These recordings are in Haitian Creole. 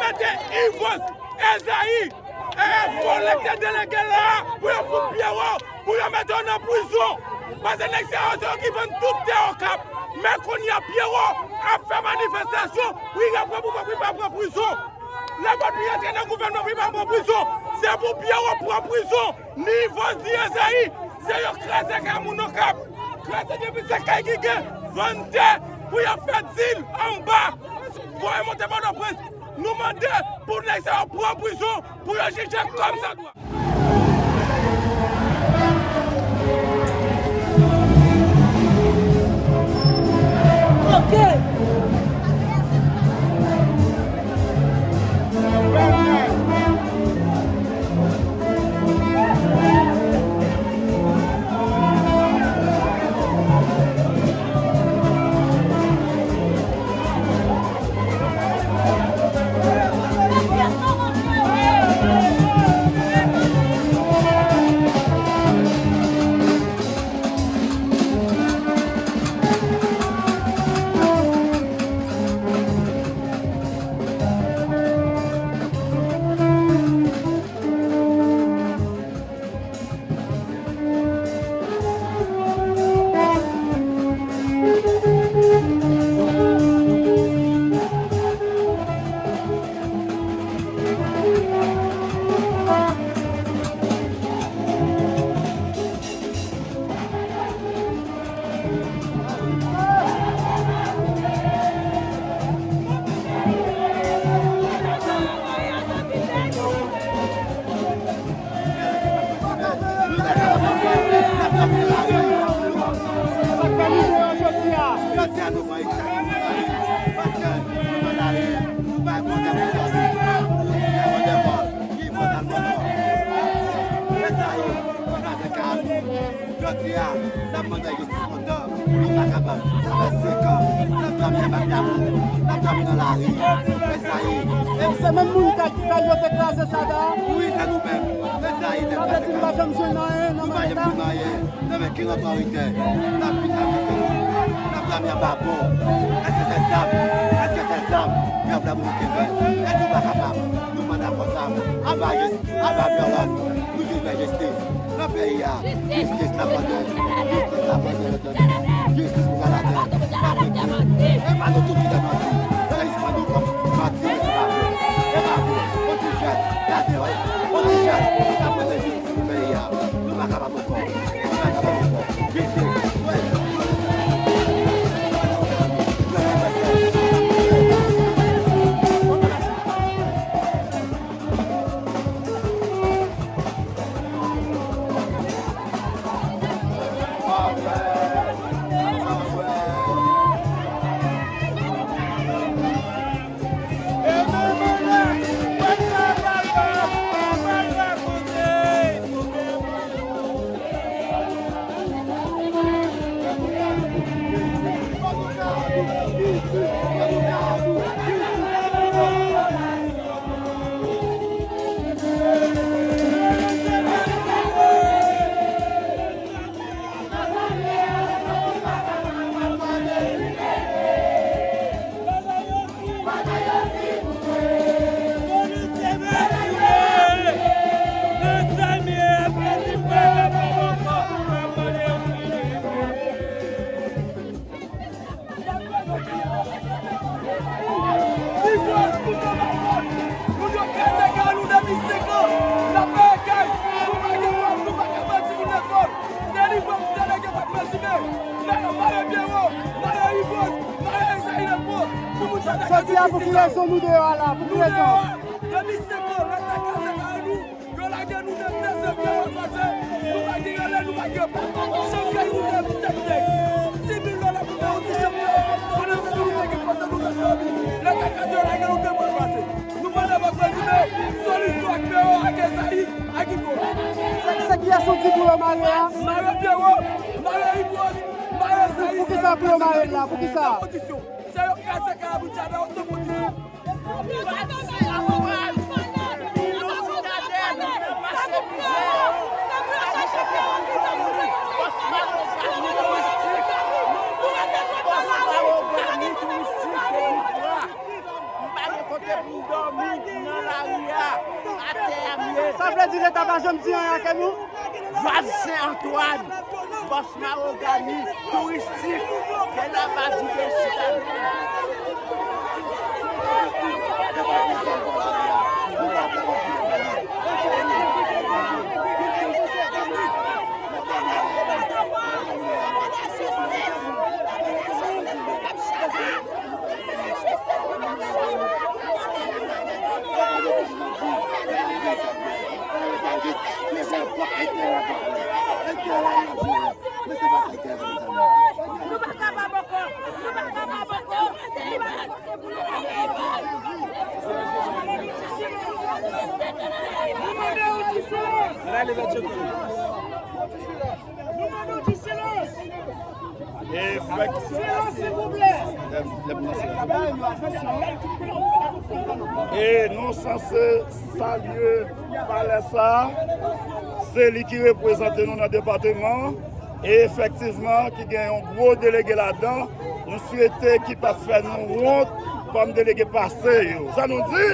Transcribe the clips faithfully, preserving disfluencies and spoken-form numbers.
Mete Yvos, Ezayi, e, e, vòlè k te delege la pou yo fout Pyero, pou yo mete yo nan prizon. Paske nèg sa yo se yo ki vann tout tè Okap. Men kounye a Pyero ap fè manifestasyon pou li pran pouvwa, pou li pa pran prizon. Lè vòt pou li antre nan gouvènman, pou li pa pran prizon. Se pou Pyero pran prizon. Ni Yvos, ni Ezayi, se yo kraze kay moun Okap. Kraze depi se kay ki gen, vann tè pou yo fè dil anba. Voye monte Pòtoprens. Nou mande pou nèg sa yo pran prizon, pou yo jije kòmsadwa. Jodi a, n ap mande jistis lontan pou nou pa kapab. Sa fè senk an, n ap dòmi anba pyebwa, n ap dòmi nan lari. Ezayi. E se menm moun k, k yo te kraze Sada a? Wi, se nou menm. Ezayi te kraze kay nou. Sa vle di nou pa janm jwenn anyen nan manifestasyon? Nou pa janm jwenn anyen. Nan men ki otorite n ap vin manifeste? N ap dòmi anba pon. Èske se zam? Èske se zam yo vle pou nou kenbe? Èske nou pa kapab? Nou pa dakò sa. Anba jis Aba vyolans, nou vin fè jistis nan peyi a. Jistis n ap mande. Jistis n ap mande, mesye. Jistis pou Jonathan. N ap mande. E pa nou tout ki te manti. Rejisman nou kòm manti, mesye, pa vre. E pa vre. On ti jèn, gade, wi. On ti jèn, n ap mande jistis pou peyi a. Nou pa kapab ankò. Nou pa kapab ankò. Jistis. Wi. Jodi a, pou ki rezon nou deyò a la? Pou ki rezon? Depi senk an, lè sa kraze kay nou, yo lage nou nan dezòd, yo pase, nou pa gen rele, nou pa gen pa. Chanpyòn nou te tèt nèg. Sis mil dola pou fè yon ti chanpyòn. Pandan se tan nou te gen pantalon nan fanmi. Lè sa kraze, yo lage nou devan pase. Nou mande pou prezidan, solisyon ak Pyero, ak Ezayi, ak Yvos. Se, se kiyès ou di pou yo mare a? Mare Pyero, mare Yvos, mare Ezayi. Pou, poukisa pou yo mare l la? Poukisa? San kondisyon. Se yo kraze kay Abidjan nan, san kondisyon. Te pou m dòmi nan lari a, atè a m ye. Sa vle di Leta pa janm di anyen ak nou? Vaz Sen Antwàn, bòs mawogani touristik, ke la pa di de chita. E nou sanse salye palè sa a. Se li ki reprezante nou nan depatman an. E efektivman, ki gen yon gwo delege ladan. Nou swete ki p ap fè nou wont kòm delege pase yo. Sa nou di?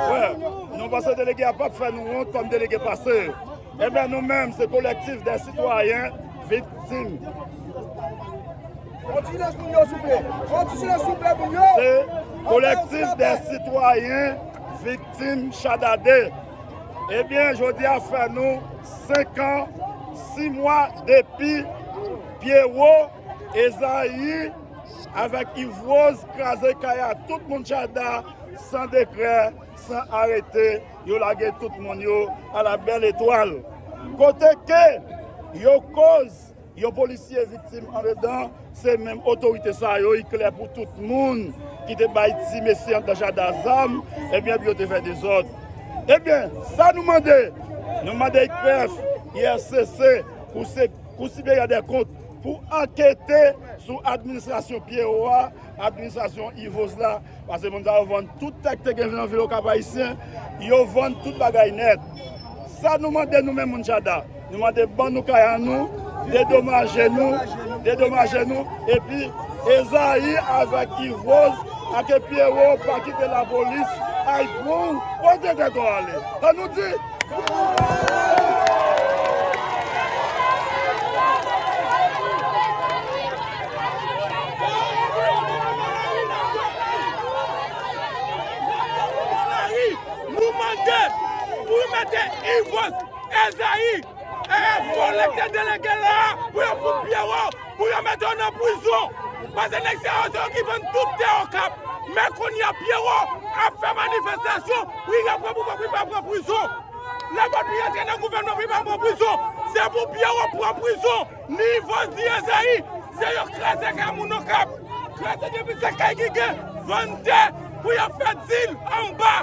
Wè, nou panse delege a p ap fè nou wont kòm delege pase yo. Ebyen, nou menm, se Collectif des Citoyens Victimes. Yon ti silans pou yo, souple. Yon ti silans, souple, pou yo. Se Collectif des Citoyens Victimes Chadadé. Ebyen, jodi a fè nou senk an, sis mwa depi Pyero, Ezayi avèk Yves Rose kraze kay a tout moun Chada san dekrè, san arete. Yo lage tout moun yo a la bèl etwal. Kote ke yo koz yon polisye viktim andedan, se menm otorite sa yo, li klè pou tout moun ki te bay ti mesye anndan Chada zam, ebyen, pou yo te fè dezòd. Ebyen, sa nou mande, nou mande I P F, I R C C, Kou se, Kou Siperyè dè Kont, pou ankete sou administrasyon Pyero a, administrasyon Yves Rose la, paske moun sa yo vann tout tè k te gen nan vil Okap Ayisyen, yo vann tout bagay nèt. Sa nou mande nou menm moun Chada, nou mande ban nou kay an nou, dedomaje nou, dedomaje nou, epi Ezayi avèk Yves Rose ak Pyero pa kite lapolis al pran w kote tèt w ale. An nou di, nou mande pou yo mete Yves Rose, Ezayi, e vòlè k te delege la a, pou yo fout Pyero, pou yo mete yo nan prizon. Paske nèg sa yo, se yo ki vann tout tè Okap. Men kounye a, Pyero ap fè manifestasyon pou li ka pran pouvwa, pou li pa pran prizon. Nenpòt li antre nan gouvènman, pou li pa pran prizon. Se pou Pyero pran prizon. Ni Yves Rose, ni Ezayi, se yo kraze kay moun Okap. Kraze depi se kay ki gen, vann tè, pou yo fè dil anba.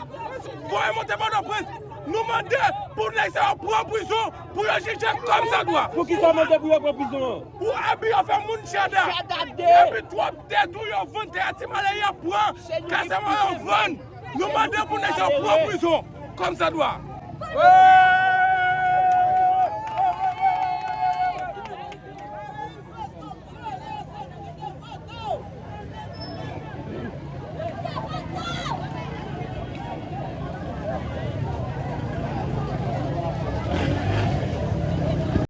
Voye monte Pòtoprens. Nou mande pou nèg sa yo pran prizon, pou yo jije kòmsadwa. Poukisa w mande pou yo pran prizon an? Pou abi yo fè moun Chada. Chada de. Epi twòp tèt ou yo vann tè a, ti malè y ap pran. Kay sa yo vann. Nou mande pou nèg sa yo pran prizon kòmsadwa.